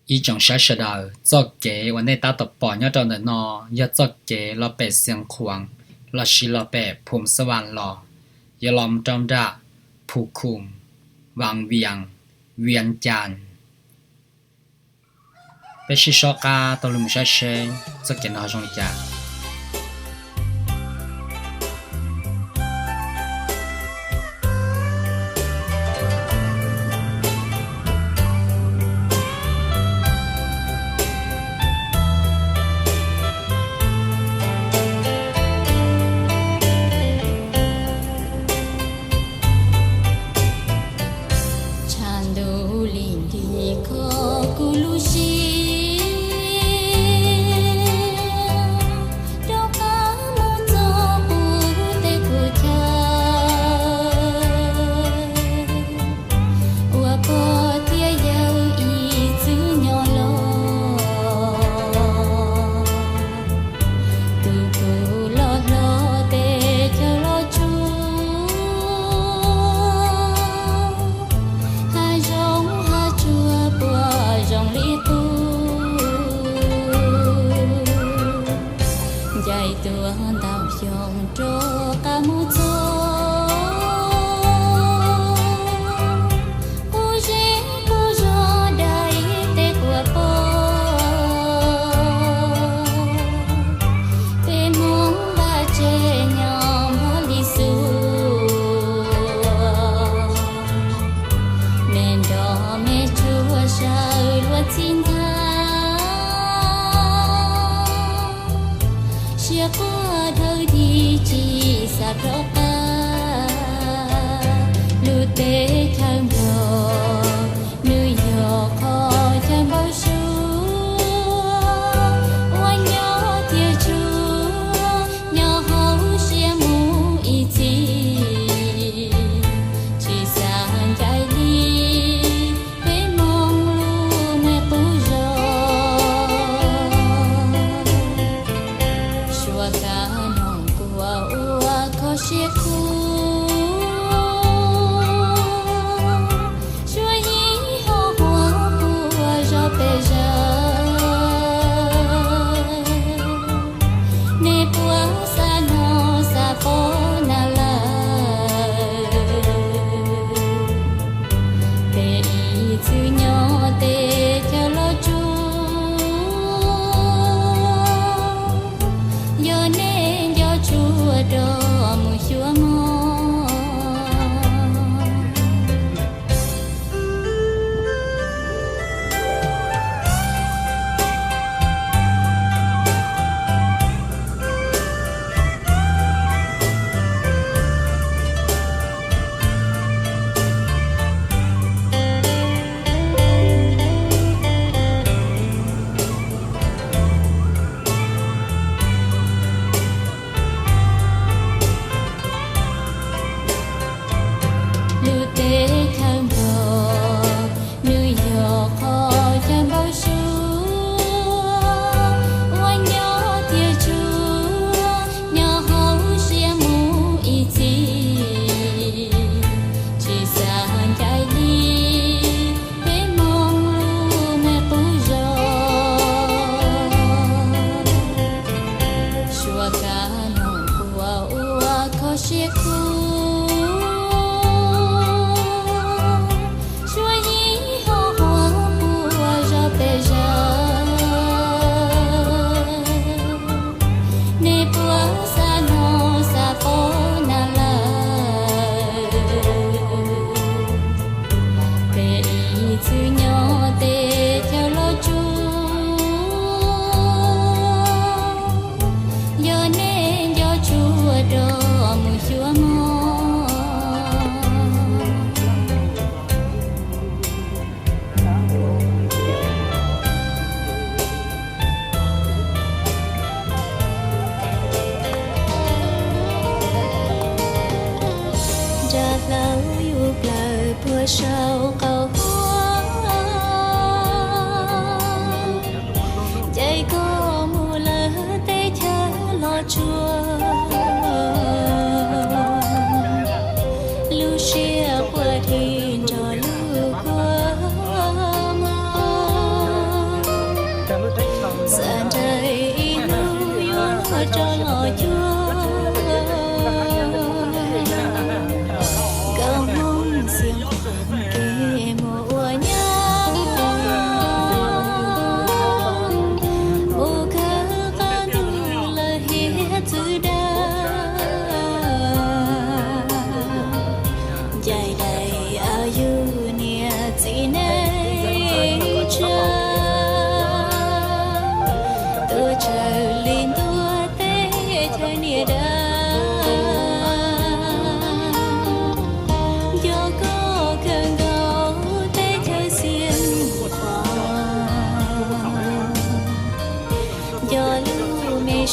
Ib tsoom saib sawv daws, txoj kev uas nej tab tom pom nyob rau ntawm no yog txoj kev los pem Xeev Khuam lossis los pem Phoo Xab Vas los, yuav los mus rau nram Phu Khum, Vas Vias, Vias Cas. Peb sib sob qab taug lug mus saib seb txoj kev no ho zoo li cas. Tshav ntuj lim nti kho kuv lub siab, rov qab mus txog kuv tej qub chaw uas pog thiab yawg ib txwm nyob los. Tus kuv los hlob teb chaws los tsuas, hav zoov hav tsuag puas zoo li qub. Ncaim tuaj ntau xyoo rov qab mus txog, qub zeb qub zos dai tej quas pog, peb Hmoob npaj tseg nyob npog li xus, me nroj me tsuag sawv luag txhij ntag. Siab quaj dhawv dib tsis xav rov qab. Lub teb chaws Nplog nws yog qhov chaw npau suav uas nyob thiab tsuag, nyob hauv siab mus ib txhis, tsis xav ncaim li peb Hmoob lub me qub zos. Suav kav noog kuam ua kho siab khuv, suav yig ho huam kuam zog pes zaws. Nej puas xav hnov xav paub na lawm, peb ib txwm nyob teb chaws los tsuas, yog nej nco tsuas rov mus xyuas mog. Lub teb chaws Nplog nws yog qhov chaw npau suav uas nyob thiab tsuag, nyob hauv siab mus ib txhis, tsis xav ncaim li peb Hmoob lub me qub zos. Suav kav noog kuam ua kho siab khuv, suav yig ho huam kuam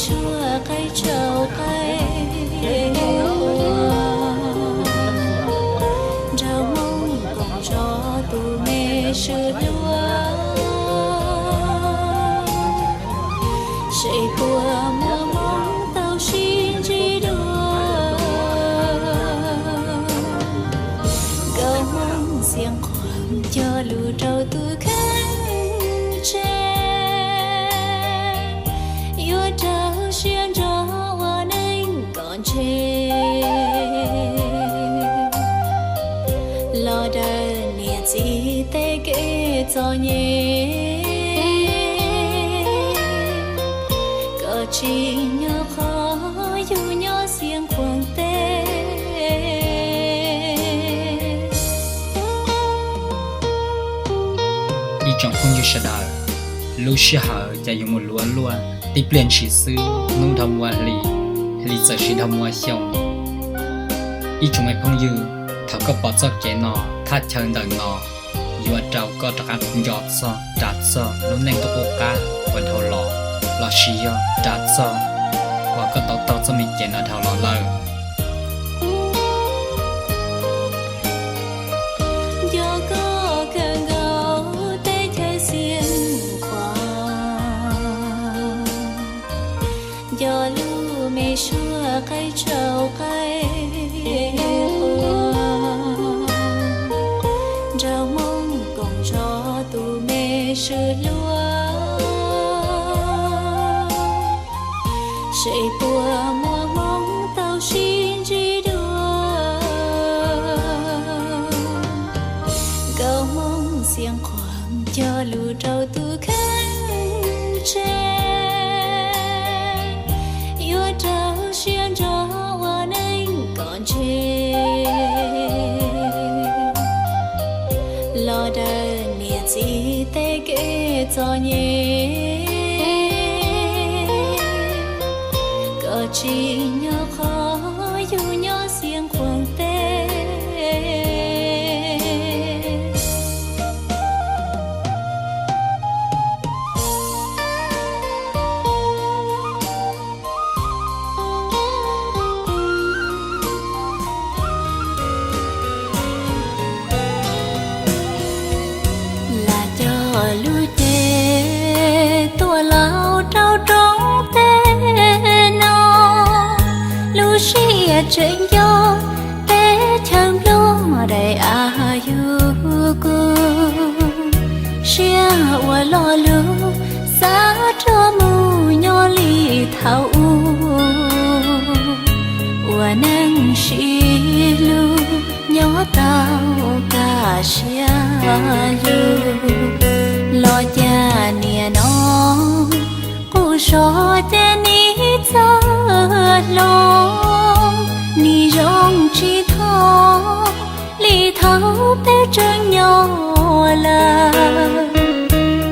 suab qaib tsaus qaib ua, nraug Hmoob koom zov tus me swm hlub, seb puas muaj hmoo tau sib ntsib dua. Nkauj Hmoob Xia Khuam cog lus rau tus kheej tsev, yuav rau siab ntso ua neej kom ntshe, los daws niam txiv tej kev txom nyem, kom tsim nyog qhov yug nyob Xia Khuam teb. Ib tsoom phooj ywg sawv daws, lub sij hawm ces yuav mus luaj luaj, tib pliag ntshis xwb hnub dhau mus ua hli, hli txawm sis dhau mus ua xyoo. Ib tsoom me phooj ywg, thaum koj pom txoj kev no, thaj chaw ntawm no yuav rau koj rov qab nco txog, ras txog lub neej tuaj qub qab uas dhau los, los sis yog ras txog uas koj tau taug txoj me kev no dhau los lawm. Nco koj kawg nkaus teb chaws Xia Khuam, nco lub me suab qaib tsaus qaib ua, nraug Hmoob koom zov tus me swm hlub, seb puas muaj hmoo tau sib ntsib dua. Nkauj Hmoob Xia Khuam cog lus rau tus kheej tsev, yuav rau siab ntso ua neej kom ntshe, los daws niam txiv tej kev txom nyem, kom tsim nyog qhov yug nyob Xia Khuam teb. Lam cog lub cev tuaj laus rau roob teb no, lub sij hawm tseem nco teb chaws Nplog daim av yug kuv, siab ua lo lus xav rov mus nyob li thaum ub, ua neej sib hlub nyob tau kaj siab lug. Los cas nim no quj zog ces nim txawj hlob, nim zoo tsis thov li thaum peb tseem nyob lawm.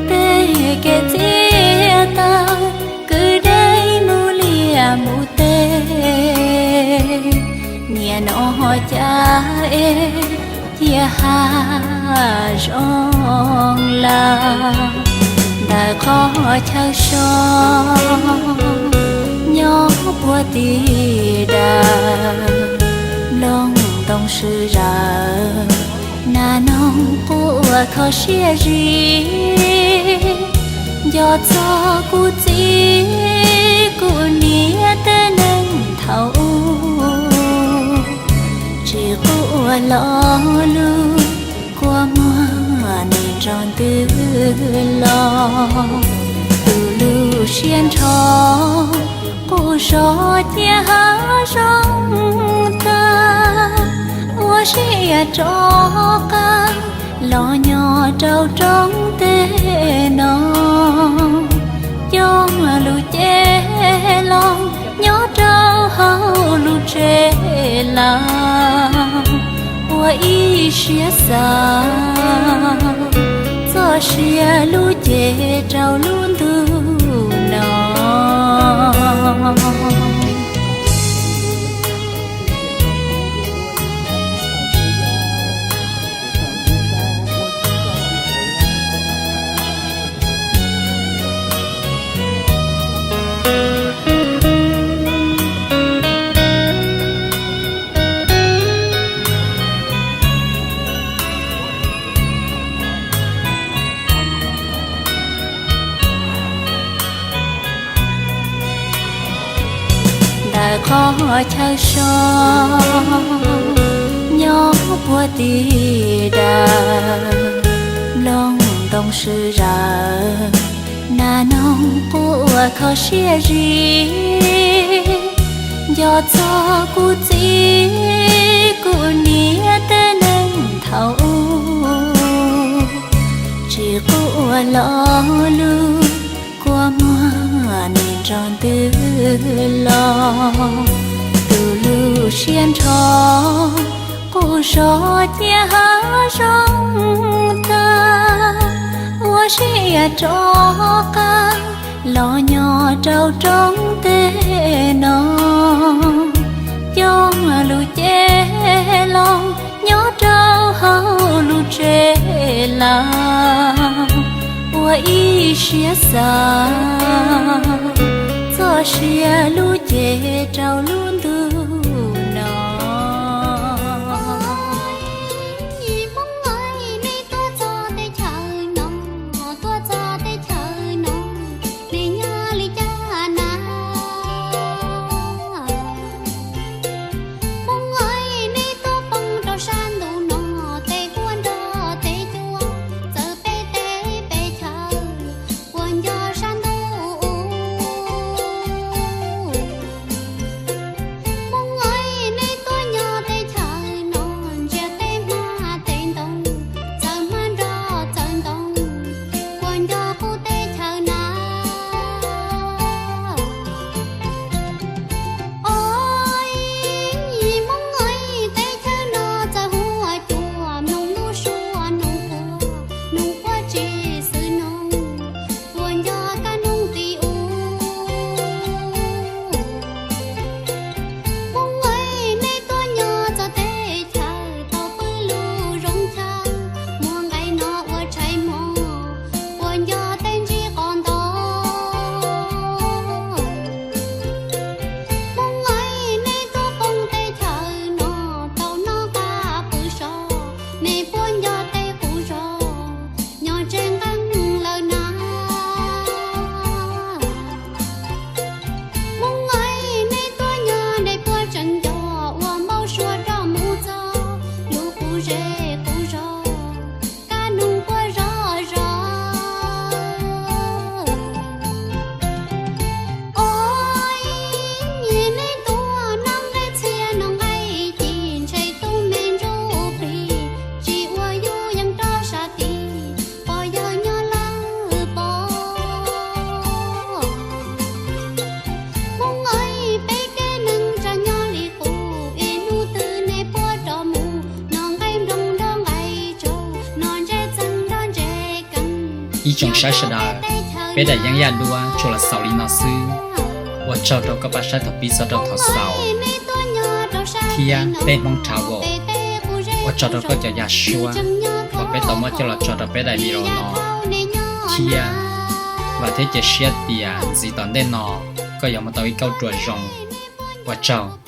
Peb kev txiav taws kwv dees mus liaj mus teb, nim no cas es cia hav zoov lawm. Ntawm qhov chaw so nyob puag tim dawm nplooj ntoo swm zawm, nas noog quaj kho siab zim, nco txog kuv txiv kuv niam tej neeg thaum ub, tsis quaj lo lus kua muag nim nrog ntws los. Tus lub siab nrho quj zog cia hav zoov tag, ua siab rov qab los nyob rau roob teb no, cog lub cev los nyob rau hauv lub tsev lawm, ua ib siab xav txoj sia lub cev rau lub ntuj no. Qhov chaw so nyob puag tim dawm, nplooj ntoo swb zawm, nas noog quaj kho siab zim. Nco txog kuv txiv kuv niam tej neeg thaum ub, tsis quaj lo lus kua muag nim nrog ntws los. Tus lub siab nrho qub zog cia hav zoov tag, ua siab rov qab los nyob rau roob teb no. Coj lub cev los nyob rau hauv lub tsev lawm, ua ib siab xav txoj sia lub cev rau lub ntuj no. Hmoob, nej tuaj txog teb chaws no, tuaj txog teb chaws no, nej nyob li cas na? Hmoob, nej tuaj poob rau sab ntuj no, tej huab nrog tej cua, txawm peb teb peb chaw, puas nco sab ntuj? Hmoob, nej tuaj nyob teb chaws no, ntsia tej hmab tej ntoo, txawm hmab nrog txawm ntoo, puas nco kuv teb chaws na? Oj, Hmoob, teb chaws no txawm hu ua cuag noog lub suab noog quaj, noog quaj tsis xwm noog, puas nco kab noog tim ub? Hmoob, nej tuaj nyob txog teb chaws tau pw lub zoov chaw, muag nqaij no ua tshais hmo, puas nco tej ntsig qos ntoo? Hmoob, nej tuaj poob teb chaws no, tau noj qab pw so, nej puas nco tej qub zos nyob tseg nqeeb lawm na? Hmoob, nej tuaj nyob nej puas tseem nco ua npau suav rov mus txog lub qub zej qub zos, kab noog quaj zom zos? Oj, nej tuaj noj nqaij txhia noj nqaij ci, ntshe tus me ntsuj plig tsis ua yus yeej rov sab tid, pog yawg nyob lawm pog. Hmoob, peb kev neeg tsa nyob li qub, ib hnub twg nej puas rov mus noj nqaij nplooj nrog nqaij tsaug, noj ntses txeeg nrog ntses keej? Ib tsoom saib sawv daws, peb daim yeeb yaj duab tsuas los xaus li no xwb. Ua tsaug rau koj pab saib thaum pib txog rau thaum xaus, thiab peb Hmoob Travel, ua tsaug rau koj cov yaj suab uas peb tau muab coj los tso rau peb daim video no, thiab vam thiab cia siab tias ntxiv tom ntej no koj yuav muaj tau ib kauj ruam zoo. Ua tsaug.